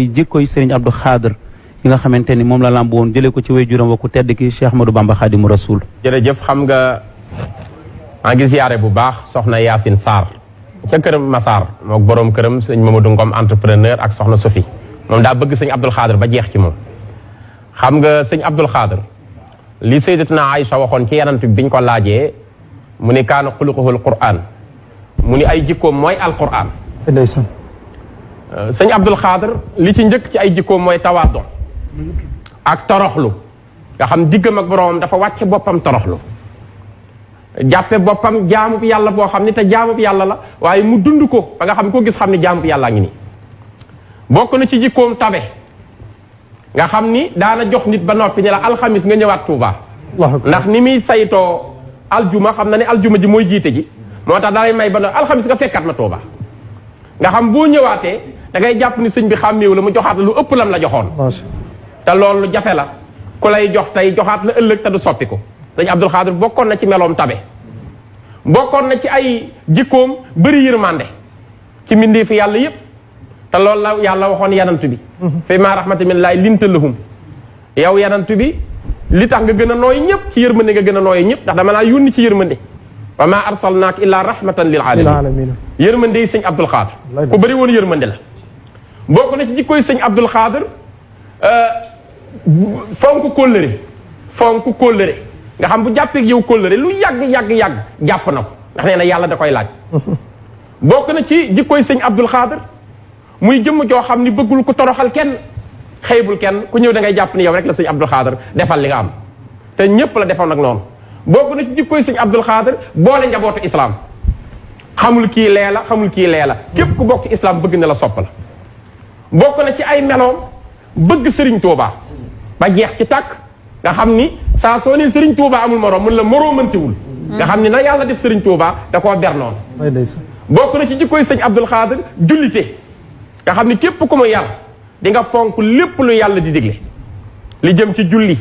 jikkoy Serigne Abdou Khadr yi nga xamante ni moom la làmb woon jëlee ko ci way juróom wa ku tedd ki Cheikh Ahmadou Bamba Khadimu Rasul. jërëjëf xam nga maa ngi ziyaare bu baax soxna Yacine Sarr ca këram Massar mook borom këram sëñ Mamadou Ngom entrepreneur ak soxna Sophie moom daa bëgg sëñ Abdou Khadr ba jeex ci moom. xam nga sëñ Abdou Khadr li Sayyidatuna Aïcha waxoon ci yanant bi biñ ko laajee mu ni kaana xuluquhul Qur'an mu ni ay jikkoom mooy alquran. ndeysaan. sëñ Abdou Khadr li ci njëkk ci ay jikkoom mooy tawaadu ak toroxlu nga xam diggam ak boroomam dafa wàcce boppam toroxlu jàppe boppam jaamub yàlla boo xam ni te jaamub yàlla la waaye mu dund ko ba nga xam ko gis xam ni jaamub yàllaa ngi nii. bokk na ci jikkoom tabe nga xam ni daana jox nit ba noppi ni la alxamis nga ñëwaat Touba. ndax ni muy saytoo aljuma xam na ne aljuma ji mooy jiite ji moo tax dalay may ba noppi alxamis nga fekkat ma Touba. nga xam boo ñëwaatee da ngay jàpp ni sëñ bi xàmmeewu la mu joxaat la lu ëpp lam la joxoon. te loolu jafe la ku lay jox tey joxaat la ëllëg te du soppi ko. sëñ Abdou Khadr bokkoon na ci meloom tabe bokkoon na ci ay jikkoom bëri yërmande ci mbindeefi yàlla yépp te loolu la yàlla waxoon yanantu bi fi ma rahmati min laay linta lahum yow yanantu bi li tax nga gën a nooy ñëpp ci yërmande nga gën a nooy ñëpp ndax dama laa yónni ci yërmande wa ma arsalnaak illa rahmatan lil alamin yërmande yi sëñ Abdou Khadr ku bëri woon yërmande la bokk na ci jikkoy sëñ Abdou Khadr fonk kóllëre nga xam bu jàppee yow kóllëre lu yàgg jàpp na ko ndax nee na yàlla da koy laaj bokk na ci jikkoy sëñ Abdou Khadr muy jëmm joo xam ni bëggul ko toroxal kenn xeybul kenn ku ñëw da ngay jàpp ni yow rek la sëñ Abdou Khadr defal li nga am te ñépp la defoon nag noonu bokk na ci jikkoy sëñ Abdou Khadr boole njabootu islam xamul kii lee la xamul kii lee la képp ku bokk islam bëgg na la sopp la bokk na ci ay meloom bëgg Serigne Touba ba jeex ci tàkk nga xam ni saa soo ne Serigne Touba amul morom mun la moroomantiwul nga xam ni na yàlla def Serigne Touba da koo ber noonu bokk na ci jikkoy sëñ Abdou Khadr jullite nga xam ni képp ku mu yar di nga fonk lépp lu yàlla di digle li jëm ci julli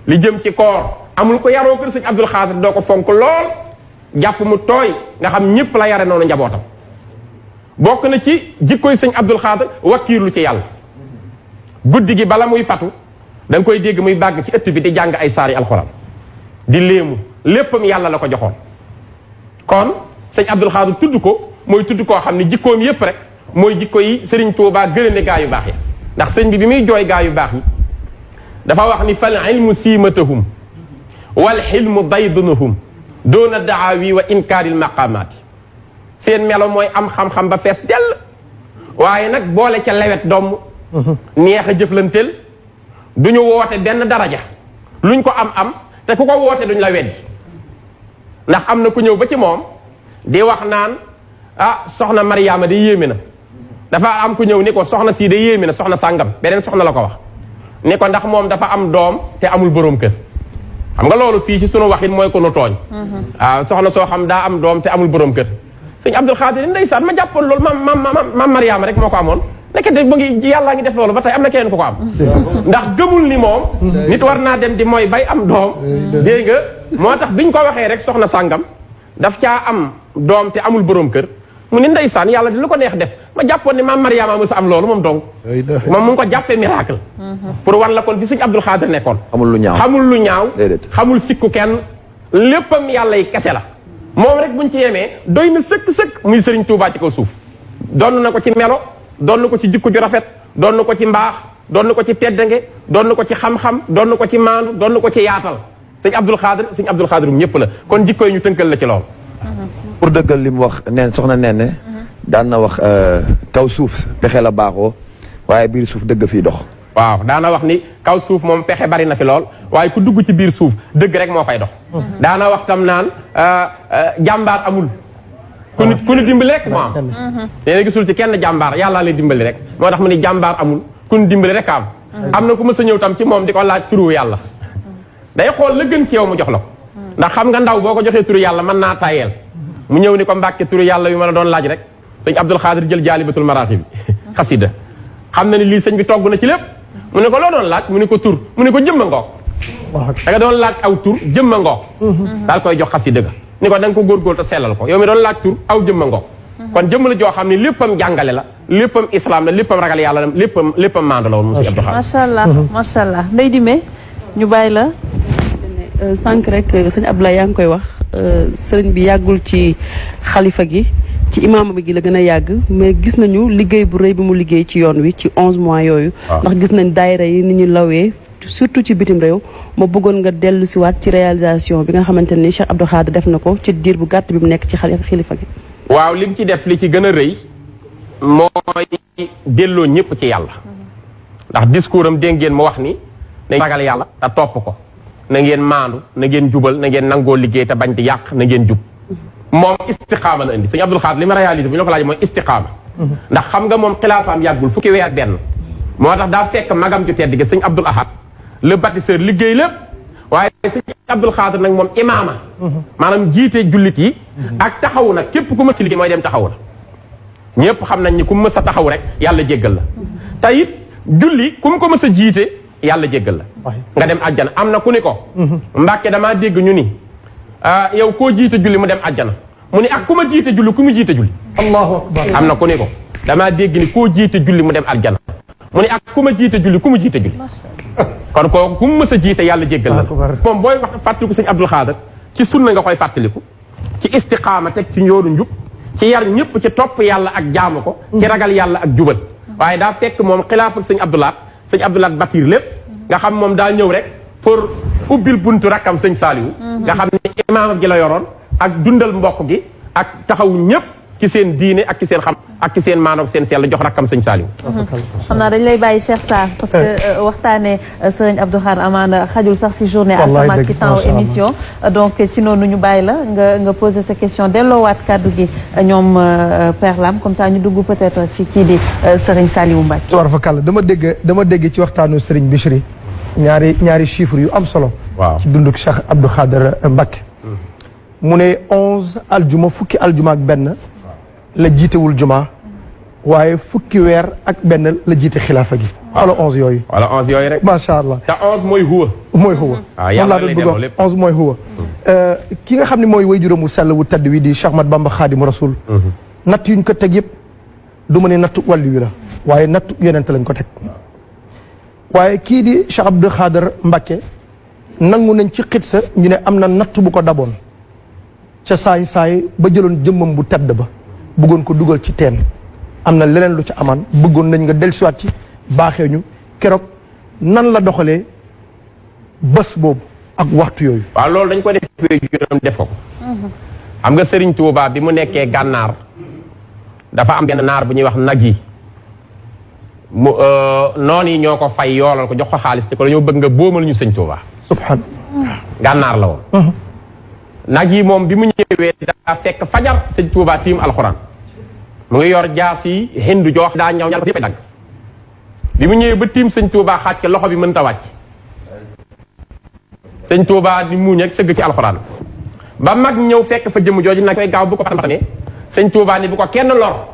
li jëm ci koor amul ko yaroo kër sëñ Abdou Khadr doo ko fonk lool jàpp mu tooy nga xam ñépp la yare noonu njabootam bokk na ci jikkoy sëñ Abdou Khadr wakkiirlu ci yàlla guddi gi bala muy fatu da nga koy dégg muy bàgg ci ëtt bi di jàng ay saari alxuraan di léemu léppam yàlla la ko joxoon kon sëñ Abdou Khadr tudd ko mooy tudd koo xam ne jikkoom yépp rek mooy jikko yi Serigne Touba gërëme gaa yu baax yi ndax sëñ bi muy jooy gaa yu baax yi dafa wax ni fal ilmu siimatahum wal xilmu daydunahum doona daawi wa inkaaril maqamaati seen melo mooy am xam-xam ba fees dell waaye nag boole ca lewet doom neex a jëflanteel duñu woote benn daraja luñ ko am te ku ko woote duñ la weddi ndax am na ku ñëw ba ci moom di wax naan ah soxna Mariama de yéeme na dafa am ku ñëw ni ko soxna sii de yéeme na soxna sàngam beneen soxna la ko wax ni ko ndax moom dafa am doom te amul boroom kër xam nga loolu fii ci sunu waxin mooy ko nu tooñ waaw soxna soo xam daa am doom te amul boroom kër sëñ Abdou Khadr ndeysaan ma jàppoon loolu mam Mariama rek moo ko amoon nekkete mu ngi yàllaa ngi def loolu ba tey am na keneen ku ko am ndax gëmul ni moom nit war naa dem di mooy bay am doom dégg nga moo tax biñ ko waxee rek soxna sàngam daf caa am doom te amul boroom kër mu ni ndeysaan yàlla di lu ko neex def ma jàppoon ni maam Mariama mësa am loolu moom donc moom mu ngi ko jàppee miracle pour wan la kon fi sëñ Abdou Khadr nekkoon xamul lu ñaaw xamul sikku kenn léppam yàlla yi kese la moom rek buñ ci yemee doy na sëkk muy Serigne Touba ci kaw suuf doon na ko ci melo doon na ko ci jikko ju rafet doon na ko ci mbaax doon na ko ci teddange doon na ko ci xam-xam doon na ko ci maandu doon na ko ci yaatal sëñ Abdou Khadr ñëpp la kon jikko yi ñu tënkal la ci lool pour dëggal li mu wax neen soxna neen daan na wax kaw suuf pexe la baaxoo waaye biir suuf dëgg fii dox waaw daana wax ni kaw suuf moom pexe bari na fi lool waaye ku dugg ci biir suuf dëgg rek moo fay dox daana wax tam naan jàmbaar amul ku ñu dimbali rek moo am nee na gisul ci kenn jàmbaar yàllaa lay dimbali rek moo tax mu ni jàmbaar amul ku ñu dimbali rek am na ku mës a ñëw tam ci moom di ko laaj turu yàlla day xool la gën ci yow mu jox la ko ndax xam nga ndaw boo ko joxee turu yàlla mën naa tayeel mu ñëw ni ko mbàkke turu yàlla yu ma la doon laaj rek sëñ Abdou Khadr jël jaalibatul maraaxib bi xasida xam na ni lii sëñ bi togg na ci lépp mu ne ko loo doon laaj mu ne ko tur mu ne ko jëmma ngoog da nga doon laaj aw tur jëmma ngoog daal koy jox xasida ga ni ko da nga ko góorgóor te sellal ko yow mi doon laaj tur aw jëmma ngoog kon jëmm la joo xam ne léppam jàngale la léppam islam la léppam ragal yàlla la léppam maandu la woon monsieur Abdou Khadre. macha allah macha allah Ndeye Dime ñu bàyyi la. sànq rek sëñ Abdoulaye yaa ngi koy wax sëriñ bi yàggul ci xalifa gi ci imaam bi gi la gën a yàgg mais gis nañu liggéey bu rëy bi mu liggéey ci yoon wi ci 11 mois yooyu. ndax gis nañ daayira yi ni ñu lawee surtout ci bitim réew ma bëggoon nga dellu si waat ci réalisation bi nga xamante ni Cheikh Abdou Khadre def na ko ci diir bu gàtt bi mu nekk ci xalifa gi. waaw li mu ci def li ci gën a rëy mooy delloo ñëpp ci yàlla ndax discours am dégg ngeen mu wax ni nañ ragal yàlla te topp ko na ngeen maandu na ngeen jubal na ngeen nangoo liggéey te bañ di yàq na ngeen jub moom istiqaama la indi sëñ Abdou Khadre li ma réalisé bu ñu la ko laaj mooy istiqaama ndax xam nga moom xilaafaam yàggul fukki weer benn moo tax daa fekk magam ju tedd gi sëñ Abdoul Ahad le bâtisseur liggéey lépp waaye sëñ Abdou Khadre nag moom imaama maanaam jiite jullit yi ak taxawu nag képp ku ma ci liggéey mooy dem taxawu na ñëpp xam nañ ni ku mës a taxaw rek yàlla jéggal la te it julli ku mu ko mës a jiite yàlla jéggal la nga dem àjjana am na ku ni ko Mbàkke damaa dégg ñu ni yow koo jiite julli mu dem àjjana mu ni ak ku ma jiite julli ku mu jiite julli allahu akbar am na ku ni ko damaa dégg ni koo jiite julli mu dem àjjana mu ni ak ku ma jiite julli ku mu jiite julli kon kooku ku mu mës a jiite yàlla jéggal la moom booy wax fàttaliku sëñ Abdou Khadre ci sunna nga koy fàttaliku ci istiqaama teg ci ñooru njub ci yar ñëpp ci topp yàlla ak jaamu ko ci ragal yàlla ak jubal waaye daa fekk moom xilaaf ak sëñ Abdou Lahad bâtir lépp nga xam moom daa ñëw rek pour ubbil buntu rakkam sëñ Saliou nga xam ne imaam gi la yoroon ak dundal mbokk gi ak taxawu ñëpp ci seen diine ak ci seen xam ak ci seen maanoog seen sell jox rakkam sëñ Saliou xam naa dañ lay bàyyi Cheikh Sarr parce que waxtaanee sëriñ Abdou Khadre amaana xajul sax si journée asamaan ci temps émission donc ci noonu ñu bàyyi la nga poser sa question delloowaat kàddu gi ñoom Père Lam comme ça ñu dugg peut-être ci kii di sëriñ Saliou Mbacke. tubaar fa kàlla dama dégg ci waxtaanu sëriñ Bichri ñaari chiffres yu am solo ci dunduk Cheikh Abdou Khadre Mbacke mu ne 11 aljuma fukki aljuma ak benn la jiitewul juma waaye fukki weer ak benn la jiite xilaafa gi. wala 11 yooyu. wala 11 yooyu rek. macha allah te 11 mooy huwa. mooy huwa. waaw yàlla lay delloo lépp 11 mooy huwa. ki nga xam ne mooy waajuram wu sell wu tedd wi di Cheikh Ahmad Bamba Xaadimu Rasul. natt yuñ ko teg yëpp du ma ne nattu wàllu wi la waaye nattu yonent lañ ko teg. waaye kii di Cheikh Abdou Khadre Mbacke nangu nañ ci xit sa ñu ne am na natt bu ko daboon ca saay ba jëloon jëmmam bu tedd ba. bëggoon ko dugal ci teen am na leneen lu ci amaan bëggoon nañ nga dellusiwaat ci baaxee ñu keroog nan la doxalee bés boobu ak waxtu yooyu. waaw loolu dañ ko defee juróom def ko. xam nga Serigne Touba bi mu nekkee gànnaar dafa am benn naar bu ñuy wax nag yi mu noonu yi ñoo ko fay yoolal ko jox ko xaalis te ko dañoo bëgg nga boomal ñu sëñ Touba. subhanallah gànnaar la woon. nag yi moom bi mu ñëwee daa fekk fajar sëñ Touba tiim alxuraan mu ngi yor jaas yi hindu joox daa ñaw ñal ko yëpp dagg bi mu ñëwee ba tiim sëñ Touba xaaj ke loxo bi mënta wàcc sëñ Touba di muuñ ak sëgg ci alxuraan ba mag ñëw fekk fa jëmm jooju nag koy gaaw bu ko patamee sëñ Touba ni bu ko kenn lor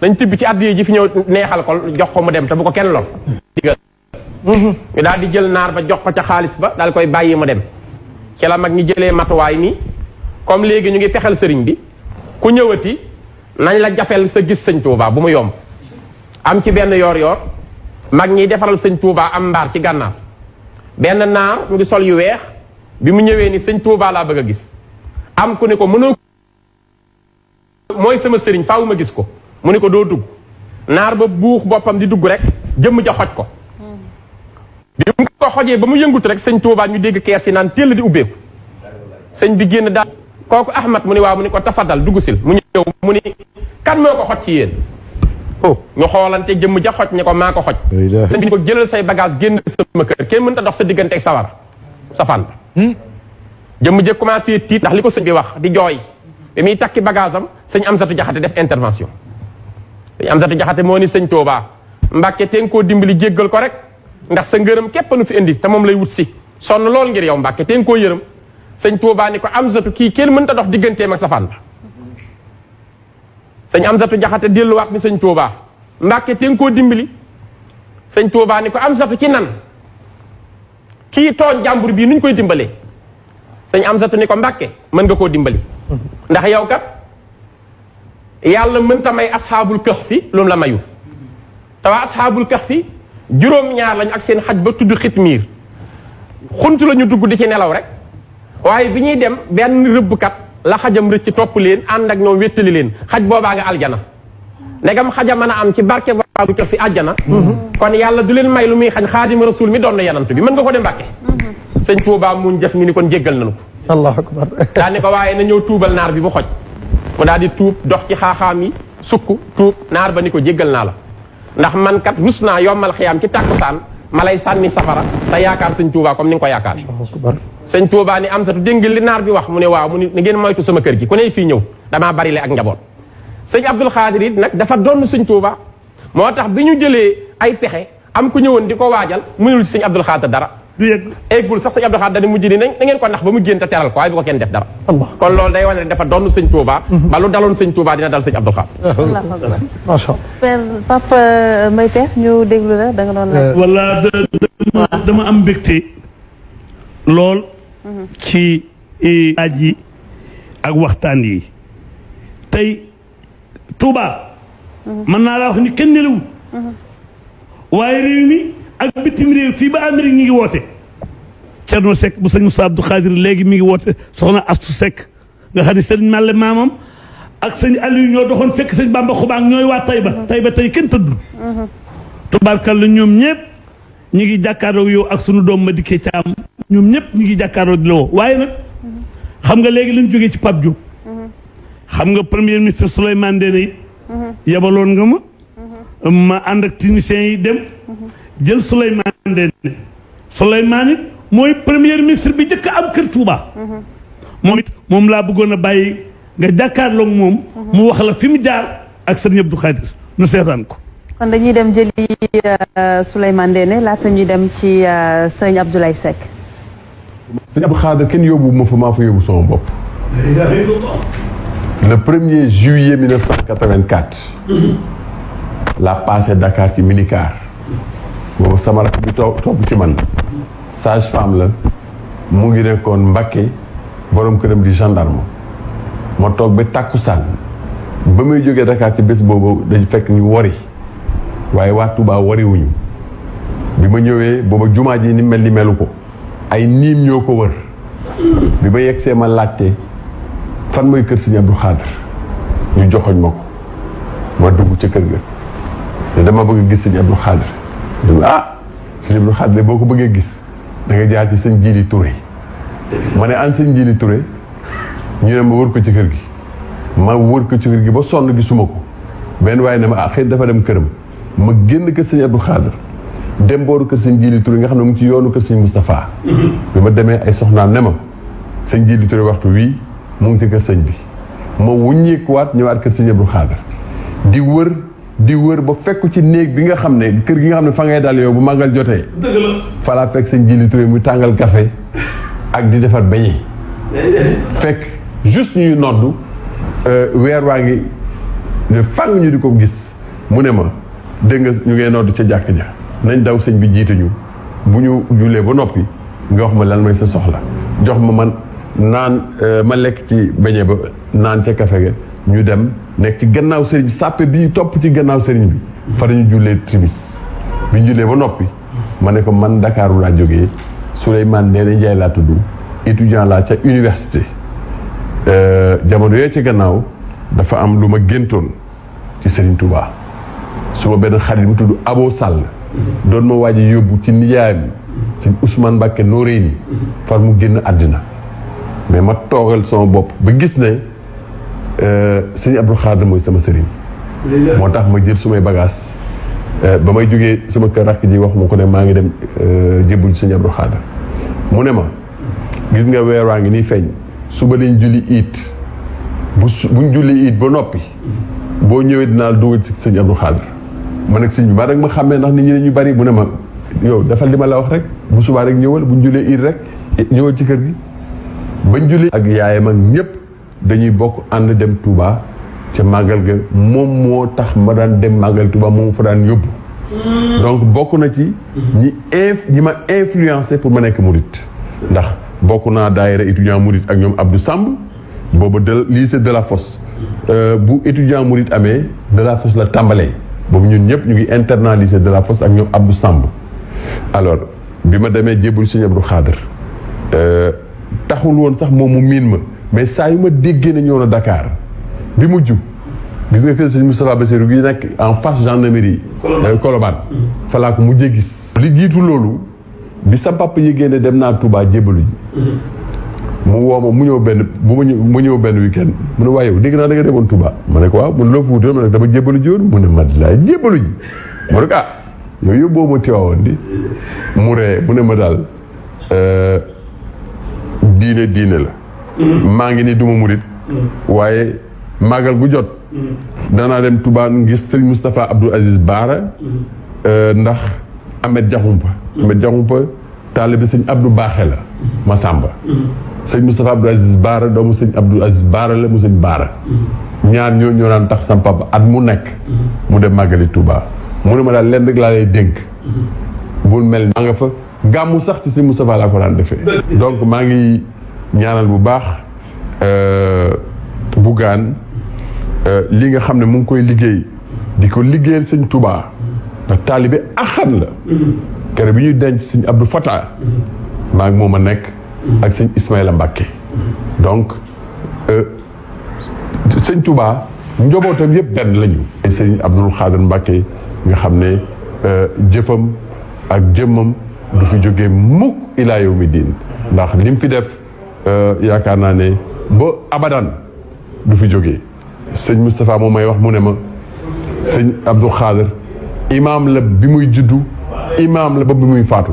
dañ tibb ci addiya ji fi ñëw neexal ko jox ko mu dem te bu ko kenn lor digal ñu daal di jël naar ba jox ko ca xaalis ba daal koy bàyyi mu dem ci la mag ñi jëlee matuwaay nii comme léegi ñu ngi fexeel sëriñ bi ku ñëwati nañ la jafel sa gis sëñ Touba bu mu yomb am ci benn yoor mag ñi defaral sëñ Touba am mbaar ci gànnaar benn naar mu ngi sol yu weex bi mu ñëwee ni sëñ Touba laa bëgg a gis am ku ne ko mënoo mooy sama sëriñ faaw ma gis ko mu ne ko doo dugg naar ba buux boppam di dugg rek jëmm ja xoj ko bi mu ko xojee ba mu yëngut rek sëñ Touba ñu dégg kees yi naan téll di ubbeeku sëñ bi génn daal kooku Ahmad mu ni waaw mu ni ko tafadal dugg sil mu ñëw mu ni kan moo ko xoj ci yéen ñu xoolante jëmm ja xoj ne ko maa ko xoj sëñ bi ni ko jëlal say bagage génn sama kër kenn mënta dox sa diggante ak sawar safaan jëmm ja commencé tiit ndax li ko sëñ bi wax di jooy bi muy takki bagage am sëñ Amsatu Jaxate def intervention sëñ Amsatu Jaxate moo ni sëñ Touba Mbàkke teen koo dimbali jéggal ko rek ndax sa ngërëm képp nu fi indi te moom lay wut si sonn lool ngir yow Mbàkke teen koo yërëm sëñ Touba ni ko Amsatu kii kenn mënta dox digganteem ak safaan ba sëñ Amsatu Jaxate delluwaat ni sëñ Touba Mbàkke teen koo dimbali sëñ Touba ni ko Amsatu ci nan kii tooñ jàmbur bii nuñ koy dimbalee sëñ Amsatu ni ko Mbàkke mën nga koo dimbali ndax yow kat yàlla mënta may asxaabul kahfi lu mu la mayu te waa asxaabul kahfi juróom-ñaar lañu ak seen xaj ba tudd xitmiir xuntu la ñu dugg di ci nelaw rek waaye bi ñuy dem benn rëbbkat la xajam rëcc topp leen ànd ak ñoom wéttali leen xaj boobaa nga aljana ndegam xaja mën a am ci barke asxaabul kahfi aljana kon yàlla du leen may lu muy xañ xaadima rasul mi doon na yanant bi mën nga ko dem Mbàkke sëñ Tuubaa muñ def ñu ni kon jéggal nañu ko allahu akbar daa ni ko waaye na ñëw tuubal naar bi mu xoj mu daal di tuub dox ci xaaxaam yi sukk tuub naar ba ni ko jéggal naa la ndax man kat rus naa yombal xiyaam ci tàkkusaan ma lay sànni safara te yaakaar sëñ Tuubaa comme ni nga ko yaakaar sëñ Tuubaa ni am satu dégg li naar bi wax mu ne waaw mu ni ngeen moytu sama kër gi ku ne fii ñëw damaa bari le ak njaboot sëñ Abdul Xaadir it nag dafa doon sëñ Tuubaa moo tax bi ñu jëlee ay pexe am ku ñëwoon di ko waajal mënul si sëñ Abdul Xaadir dara du yegg eggul sax sëñ Abdul Xaadir dañu mujj ni na ngeen ko nax ba mu génn te teral ko waaye bu ko kenn def dara kon loolu day wane ne dafa doon sëñ Tuubaa ba lu daloon sëñ Tuubaa dina dal sëñ Abdul Xaadir macha Père Papa Mbaye Pekh ñu déglu la da nga doon laaj. wala dama am mbégte lool ci laaj yi ak waxtaan yi tey Touba mën naa laa wax ni kenn nelawul waaye réew mi ak bitim réew fii ba Amérique ñi ngi woote Cerno Seck bu sëñ Moussa Abdou Khadir léegi mi ngi woote soxna Astu Seck nga xam ne sëñ Malle maamam ak sëñ Aliou ñoo doxoon fekk sëñ Bamba Xubaang ñooy waa Tayba tey kenn tëddul tubaarkalla ñoom ñëpp ñi ngi jàkkaarloog yow ak sunu doom ma dikkee caam ñoom ñëpp ñi ngi jàkkaarloog di la woo waaye nag xam nga léegi lañ jógee ci Pape Diop xam nga premier ministre Souleymane Ndéné it yabaloon nga ma ànd ak techniciens yi dem jël Souleymane Ndéné Souleymane it mooy premier ministre bi njëkk am kër Touba moom it moom laa bëggoon a bàyyi nga jàkkaarloog moom mu wax la fi mu jaar ak sëriñ Abdou Khadir nu seetaan ko kon dañuy dem jëli Souleymane Ndéné laata ñuy dem ci sëriñ Abdoulaye Seck. sëriñ Abdou Khadir kenn yóbbu ma fa maa fa yóbbu sama bopp le 1er juillet 1984 la passé Dakar ci minicar boobu sama rakk bi topp ci man sage femme la mu ngi nekkoon Mbacké borom këram di gendarme ma toog ba tàkkusaan ba muy jógee Dakar ci bés boobu dañu fekk ñu wari waaye waa Touba wariwuñu bi ma ñëwee booba jumaa ji ni mel ni melu ko ay niim ñoo ko wër bi ma yegsee ma laajte fan mooy kër Sëñ Abdou Khadir ñu joxoñ ma ko ma dugg ca kër ga te dama bëgg gis Sëñ Abdou Khadir Sëñ Abdou Khadir boo ko bëggee gis da nga jaar ci sëñ Jili Touré ma ne an sëñ Jili Touré ñu ne ma wër ko ci kër gi ma wër ko ci kër gi ba sonn gisuma ko benn waaye ne ma xëy dafa dem këram ma génn kër Sëñ Abdou Khadir dem booru kër sëñ Jili Touré nga xam ne mu ngi ci yoonu kër sëñ Moustapha bi ma demee ay soxnaam ne ma sëñ Jili Touré waxtu wii mu ngi ci kër sëñ bi ma wuññeekuwaat ñëwaat kër sëñ Abdou Khadir di wër ba fekk ci néeg bi nga xam ne kër gi nga xam ne fa ngay dal yow bu màggal jotee dëgg la fa laa fekk sëñ Jili Touré muy tàngal café ak di defar beñe fekk juste ñuy noddu weer waa ngi ne fàng ñu di ko gis mu ne ma dégg nga ñu ngay noddu ca jàkk ja nañ daw sëñ bi jiite ñu bu ñu jullee ba noppi nga wax ma lan mooy sa soxla jox ma man naan ma lekk ci beñe ba naan ca café ga ñu dem nekk ci gannaaw sëriñ bi sàppe bi topp ci gannaaw sëriñ bi fa dañu jullee timis bi ñu jullee ba noppi ma ne ko man Dakaaru laa jógee Souleymane Ndéné Ndiaye laa tudd étudiant laa ca université jamono yooyu ci gannaaw dafa am lu ma géntoon ci Serigne Touba suma benn xarit bu tudd Abo Sall doon ma waaj a yóbbu ci nijaayam sëñ Ousmane Mbacké Noreyni far mu génn àddina mais ma toogal sama bopp ba gis ne sëñ Abdou Khadir mooy sama sëriñ moo tax ma jël sumay bagages ba may jógee sama kër rakk ji wax ma ko ne maa ngi dem jébbul sëñ Abdou Khadir mu ne ma gis nga weer waa ngi nii feeñ suba lañ julli iit buñ julli iit ba noppi boo ñëwee dinaa la dugal ci sëñ Abdou Khadir ma nag sëñ bi maa rek ma xàmmee ndax nit ñi dañuy bari mu ne ma yow defal li ma la wax rek bu subaa rek ñëwal buñ jullee iit rek ñëwal ci kër gi bañ julli ak yaayam ak ñëpp dañuy bokk ànd dem Touba ca màggal ga moom moo tax ma daan dem màggal Touba moom fa daan yóbbu donc bokk na ci ñi ma influencé pour ma nekk murit ndax bokk naa daayira étudiant murit ak ñoom Abdou Samb booba lycée de la Fosse bu étudiant murit amee de la fosse la tàmbalee boobu ñun ñëpp ñu ngi internalisé de la fosse ak ñoom Abdou Samb alors bi ma demee jébbalu Sëñ Abdou Khadr taxul woon sax moom mu miin ma mais saa yu ma déggee ne ñëw na Dakar bi mujj gis nga kër Sëñ Moustapha Bassirou gi nekk en face gendarmerie Colobane fa laa ko mujjee gis li jiitu loolu bi sa papa yëgee ne dem naa Touba jébbalu ji mu woo ma mu ñëw benn week-end mu ne waaye yow dégg naa da nga demoon Touba ma ne ko waaw mu ne loo fuuti ma ne dama jébbalu ji woon mu ne ma laay jébbalu ji ma ne ko yow yóbboo ma Tiwaawoon di mu ree mu ne ma daal diine la maa ngi ni duma murit waaye màggal gu jot danaa dem Touba ngis Sëriñ Moustapha Abdoul Aziz Baara ndax Ahmed Diakhoumpa taalibe Sëñ Abdou Baaxe la Masamba Sëñ Moustapha Abdoul Aziz Baara doomu Sëñ Abdoul Aziz Baara la mu Sëñ Baara ñaar ñoo daan tax sam papa at mu nekk mu dem màggali Touba mu ne ma daal lenn rek laa lay dénk bul mel maa nga fa gàmmu sax ci Sëñ Moustapha laa ko daan defee donc maa ngi ñaanal bu baax Bougane li nga xam ne mu ngi koy liggéey di ko liggéeyal Sëñ Touba ndax taalibe axan la kere bi ñuy denc Sëñ Abdou Fatah maa ngi moom a nekk ak Sëñ Ismaïla Mbacké donc Sëñ Touba njobootam yëpp benn lañu Sëñ Abdoul Khadr Mbacké nga xam ne jëfam ak jëmmam du fi jógee mukk ilaa yawmi diin ndax li mu fi def yaakaar naa ne ba abadan du fi jógee Sëñ Moustapha moom may wax mu ne ma Sëñ Abdou Khadr imaam la bi muy juddu imaam la ba bi muy faatu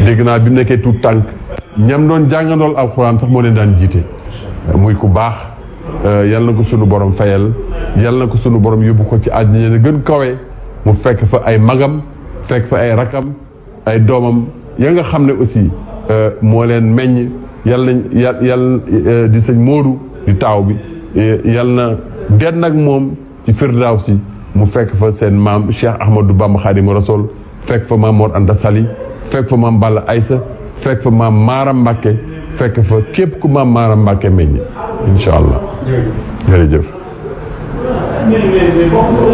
dégg naa bi mu nekkee tuut tànk ñam doon jàngandool alxuraan sax moo leen daan jiite muy ku baax yal na ko sunu borom fayal yal na ko sunu borom yóbbu ko ci àddina gën kawe mu fekk fa ay magam fekk fa ay rakam ay doomam ya nga xam ne aussi moo leen meññ yal nañ yal di Sëñ Moodu di taaw bi yal na den nag moom ci Firdawsi mu fekk fa seen maam Cheikh Ahmadou Bamba Khadimu Rasul fekk fa maam Mor Anta Sali fekk fa maam Balla Aysa fekk fa maam Maaram Mbàkke fekk fa képp ku maam Maaram Mbàkke meññ incha allah jërëjëf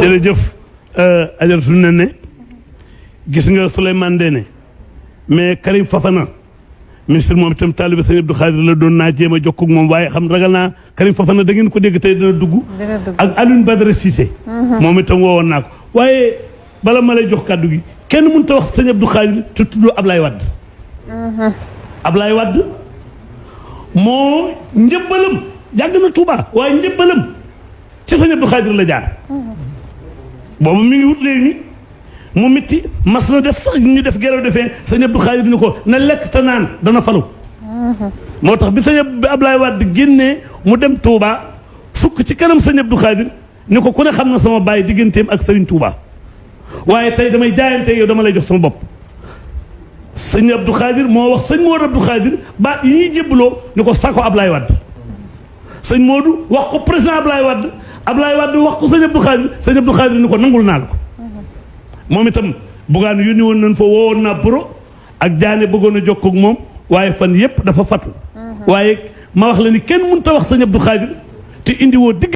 jërëjëf ajaratu ne gis nga Souleymane Ndéné mais Karim Fafana ministre moom itam taalibe Sëñ Abdou Khadr la doon naa jéem a jokkoo ak moom waaye xam ragal naa Karim Fafana da ngeen ko dégg tey dina dugg ak Alioune Badara Cissé moom itam woowoon naa ko waaye bala ma lay jox kàddu gi kenn mënut a wax Sëñ Abdou Khadr te tuddoo Ablaye Wade Ablaye Wade moo njëbbalam yàgg na Touba waaye njëbbalam ci Sëñ Abdou Khadr la jaar boobu mi ngi wut léegi mu mitti mas na def sax ñu def geraw defee Sëñ Abdou Khadr ni ko na lekk te naan dana falu moo tax bi Ablaye Wade génnee mu dem Touba sukk ci kanam Sëñ Abdou Khadr ni ko ku ne xam na sama bàyyi digganteem ak Serigne Touba waaye tey damay jaayante yow dama lay jox sama bopp Sëñ Abdou Khadr moo wax Sëñ Modou Abdou Khadr baat yi ñuy jébbaloo ni ko sako Ablaye Wade Sëñ Modou wax ko président Ablaye Wade wax ko Sëñ Abdou Khadr Sëñ Abdou Khadr ni ko nangul naa la ko moom itam Bougane yónni woon nañ fa woowoon naa pro ak jaane bëggoon a jokkoo ak moom waaye fan yépp dafa fatu waaye ma wax la ni kenn mënut a wax Sëñ Abdou Khadr te indi woo digg